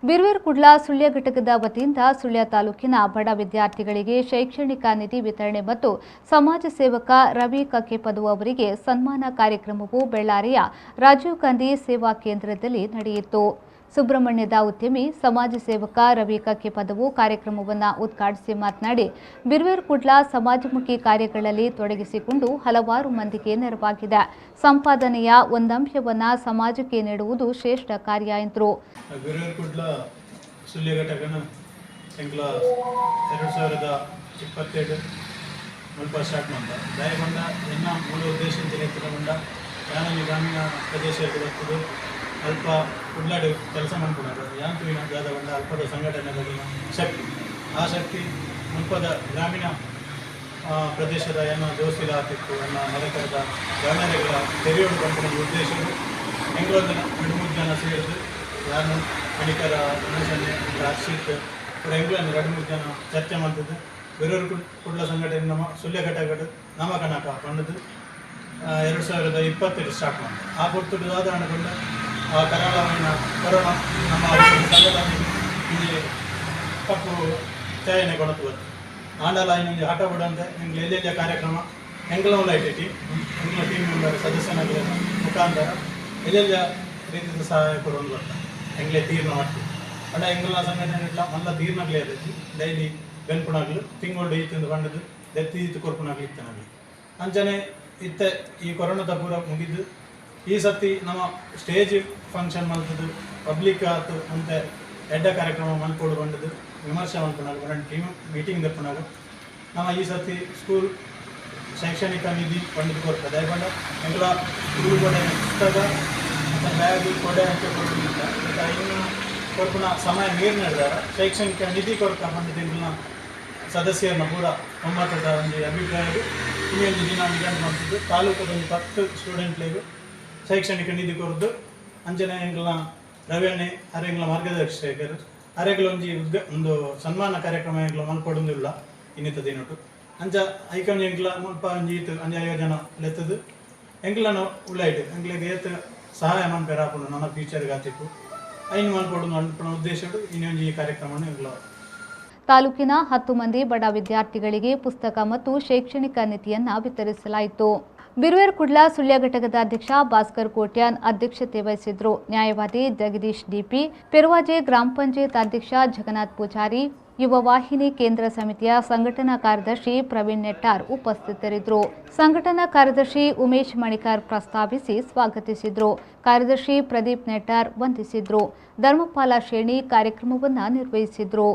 ಬಿರುವೆರ್ ಕುಡ್ಲ ಸುಳ್ಯ ಘಟಕದ ವತಿಯಿಂದ ಸುಳ್ಯ ತಾಲೂಕಿನ ಬಡ ವಿದ್ಯಾರ್ಥಿಗಳಿಗೆ ಶೈಕ್ಷಣಿಕ ನಿಧಿ ವಿತರಣೆ ಮತ್ತು ಸಮಾಜ ಸೇವಕ ರವಿ ಕಕ್ಕೆಪದವು ಅವರಿಗೆ ಸನ್ಮಾನ ಕಾರ್ಯಕ್ರಮವು ಬೆಳ್ಳಾರಿಯ ರಾಜೀವ್ ಗಾಂಧಿ ಸೇವಾ ಕೇಂದ್ರದಲ್ಲಿ ನಡೆಯಿತು. ಸುಬ್ರಹ್ಮಣ್ಯದ ಉದ್ಯಮಿ ಸಮಾಜ ಸೇವಕ ರವಿ ಕಕ್ಕೆಪದವು ಕಾರ್ಯಕ್ರಮವನ್ನು ಉದ್ಘಾಟಿಸಿ ಮಾತನಾಡಿ, ಬಿರುವೆರ್ ಕುಡ್ಲ ಸಮಾಜಮುಖಿ ಕಾರ್ಯಗಳಲ್ಲಿ ತೊಡಗಿಸಿಕೊಂಡು ಹಲವಾರು ಮಂದಿಗೆ ನೆರವಾಗಿದೆ. ಸಂಪಾದನೆಯ ಒಂದಂಶವನ್ನು ಸಮಾಜಕ್ಕೆ ನೀಡುವುದು ಶ್ರೇಷ್ಠ ಕಾರ್ಯ ಎಂದರು. ಬಿರುವೆರ್ ಕುಡ್ಲ ಸುಳ್ಯ ಘಟಕನ ಎಂಕ್ಲ 2022 ಮುಲ್ಪ ಸ್ಟಾರ್ಟ್ ಮಂತ. ದಯಗೊಂಡ ಎನ್ನ ಮೂಲ ಉದ್ದೇಶ ಇಂಚಿನ ಯಾನೊಂಜಿ ಗ್ರಾಮೀಣ ಪ್ರದೇಶ ಬರ್ತದೆ, ಅಲ್ಪ ಕುಡ್ಲಾಡು ಕೆಲಸ ಮನ್ಪುನಾಗ ಯಾನ್ ತೂಯಿನ ದಾದ ಪಂಡ ಅಲ್ಪದ ಸಂಘಟನೆ ಬಗೆನ ಶಕ್ತಿ, ಆ ಶಕ್ತಿ ಮುಲ್ಪದ ಗ್ರಾಮೀಣ ಪ್ರದೇಶದ ಎನ್ನ ದೋಸ್ತಿಲ ಆತಿತ್ತು, ಎನ್ನ ನೆರೆಕರದ ಗವರ್ನರ್ಗಳ ತೆರೆಯೋಡು ಪನ್ಪುನ ಉದ್ದೇಶಗಳು ಎಂಕ್ಲೊಂದು 2-3 ಜನ ಸೇರಿದು, ಯಾನು ಪಣಿಕರ ಉಮೇಶನ್ನೆ ಹರ್ಷಿತ್ ಪೂರ ಎಂಕ್ಲೊಂದು 2-3 ಜನ ಚರ್ಚೆ ಮಲ್ತದ್ದು ಬೇರೆಯವರು ಕುಡ್ಲ ಸಂಘಟನೆ ನಮ್ಮ ಸುಳ್ಯ ಘಟಕಡು ನಾಮಕನಕ ಪಂಡದು 2022 ಸ್ಟಾರ್ಟ್ ಮಾಡಿ. ಆ ಪೊರ್ತುಡು ದಾದ ಪಂಡ ಆ ಕರಾಳమైన ಕೊರೋನಾ ನಮ್ಮ ಸಂಘಟನೆ ಇಲ್ಲಿ ತಪ್ಪು ಛಾಯನೆ ಕೊಣತು ಬತ್ತು. ಆಂಡಲ ಇನ್ನೊಂದು ಆಟ ಬಿಡಂತೆ ಎಂಗ್ಲ ಎಲ್ಲೆಲ್ಲ ಕಾರ್ಯಕ್ರಮ ಎಂಗ್ಲ ಇಟ್ಟಿ ಎಂಗ್ಲ ಟೀಮ್ ಮೆಂಬರ್ ಸದಸ್ಯನಾಗಲಿ ಮುಖಾಂತರ ಎಲ್ಲೆಲ್ಲ ರೀತಿಯ ಸಹಾಯ ಕೊಡೋದು ಬರ್ತ ಎಂಗ್ಲೆ ತೀರ್ನ ಮಾಡ್ತೀವಿ. ಪಂಡ ಎಂಗ್ಲ ಸಂಘಟನೆ ಇಟ್ಲ ಮಲ್ಲ ತೀರ್ನಾಗ್ಲೇ ಇರತ್ತಿ ಡೈಲಿ ಬೆನ್ಪುನಾಗ್ಲು ತಿಂಗಳು ಈತಿಂದು ಪಂಡದು ದೆತ್ತಿ ಈತು ಕೊರ್ಪುನಾಗ್ಲಿ ಇತ್ತನಾಗ್ಲಿ. ಅಂಚನೆ ಇತ್ತೆ ಈ ಕೊರೋನಾದ ಪೂರ ಮುಗಿದು ಈ ಸತಿ ನಮ್ಮ ಸ್ಟೇಜ್ ಫಂಕ್ಷನ್ ಮಲ್ತದ್ದು ಪಬ್ಲಿಕ್ ಆತು ಅಂತೆ ಎಡ್ಡ ಕಾರ್ಯಕ್ರಮ ಮಲ್ಪೋಡು ಬಂದದ್ದು ವಿಮರ್ಶೆ ಮಲ್ಪುನಾಗ ಒಂದೊಂದು ಟೀಮ್ ಮೀಟಿಂಗ್ ದೆಪ್ಪುನಾಗ ನಮ್ಮ ಈ ಸತಿ ಸ್ಕೂಲ್ ಶೈಕ್ಷಣಿಕ ನಿಧಿ ಪಂಡದು ಕೊಡ್ತದೆ. ದಯಪಂಡ ಎಂಕ್ಲ ಸ್ಕೂಲ್ ಕೊಡೆ ಪುಸ್ತಕ ಮತ್ತು ಬ್ಯಾಗ್ ಕೊಡೆ ಅಂತ ಕೊಡ್ತಿದ್ದ ಮತ್ತು ಇನ್ನು ಕೊರ್ಪುನ ಸಮಯ ಮೀರ್ ನಡೆದಾರ ಶೈಕ್ಷಣಿಕ ನಿಧಿ ಕೊರ್ಕ ಪಂಡದು ಎಂಕ್ಲನ ಸದಸ್ಯರನ್ನ ಪೂರ ಒಮ್ಮತದ ಒಂದು ಅಭಿಪ್ರಾಯ. ಇನ್ನೊಂದು ದಿನ ನಿಘಂಟು ಮಾಡ್ತಿದ್ದು ತಾಲೂಕದ ಒಂದು 10 ಸ್ಟೂಡೆಂಟ್ಲಿಗೂ ಶೈಕ್ಷಣಿಕ ನಿಧಿ ಕೊರದು. ಅಂಚನೆ ಎಂಕ್ಲನ ರವಿಯಣ್ಣೆ ಅರೆಂಗ್ಲ ಮಾರ್ಗದರ್ಶಕರು ಅರೆಗ್ಲ ಒಂಜಿ ಉದ್ಗ ಒಂದು ಸನ್ಮಾನ ಕಾರ್ಯಕ್ರಮ ಎಂಕ್ಲ ಮಲ್ಪೊಡೊಂದುಲ್ಲ ಇನ್ನಿತ ದಿನೊಟು. ಅಂಚ ಐಕೊಂಜಿ ಎಂಕ್ಲ ಮುಲ್ಪ ಒಂಜಿ ಈತ್ ಒಂಜಿ 50 ಜನ ಲೆತ್ತದು ಎಂಕ್ಲನ ಉಳ್ಳಾಯ್ಟ್ ಎಂಕ್ಲೆಗ್ ಏತ್ ಸಹಾಯ ಮನ್ಪೆರ ಆಪುಂಡು ನನ್ನ ಫ್ಯೂಚರ್ಗೆ ಆತಿಪ್ಪು ಐನ್ ಮಲ್ಪೊಡು ಅನ್ಪುನ ಉದ್ದೇಶಡು ಇನ್ನೊಂಜಿ ಈ ಕಾರ್ಯಕ್ರಮವನ್ನು ಎಂಕ್ಲ. ತಾಲೂಕಿನ 10 ಮಂದಿ ಬಡ ವಿದ್ಯಾರ್ಥಿಗಳಿಗೆ ಪುಸ್ತಕ ಮತ್ತು ಶೈಕ್ಷಣಿಕ ನಿಧಿಯನ್ನು ವಿತರಿಸಲಾಯಿತು. ಬಿರುವೆರ್ ಕುಡ್ಲ ಸುಳ್ಯ ಘಟಕದ ಅಧ್ಯಕ್ಷ ಭಾಸ್ಕರ್ ಕೋಟ್ಯಾನ್ ಅಧ್ಯಕ್ಷತೆ ವಹಿಸಿದ್ರು. ನ್ಯಾಯವಾದಿ ಜಗದೀಶ್ ಡಿಪಿ, ಪೆರುವಾಜೆ ಗ್ರಾಮ ಪಂಚಾಯತ್ ಅಧ್ಯಕ್ಷ ಜಗನ್ನಾಥ್ ಪೂಜಾರಿ, ಯುವ ವಾಹಿನಿ ಕೇಂದ್ರ ಸಮಿತಿಯ ಸಂಘಟನಾ ಕಾರ್ಯದರ್ಶಿ ಪ್ರವೀಣ್ ನೆಟ್ಟಾರ್ ಉಪಸ್ಥಿತರಿದ್ದರು. ಸಂಘಟನಾ ಕಾರ್ಯದರ್ಶಿ ಉಮೇಶ್ ಮಣಿಕಾರ್ ಪ್ರಸ್ತಾವಿಸಿ ಸ್ವಾಗತಿಸಿದರು. ಕಾರ್ಯದರ್ಶಿ ಪ್ರದೀಪ್ ನೆಟ್ಟಾರ್ ವಂದಿಸಿದ್ರು. ಧರ್ಮಪಾಲ ಶೇಣಿ ಕಾರ್ಯಕ್ರಮವನ್ನು ನಿರ್ವಹಿಸಿದ್ರು.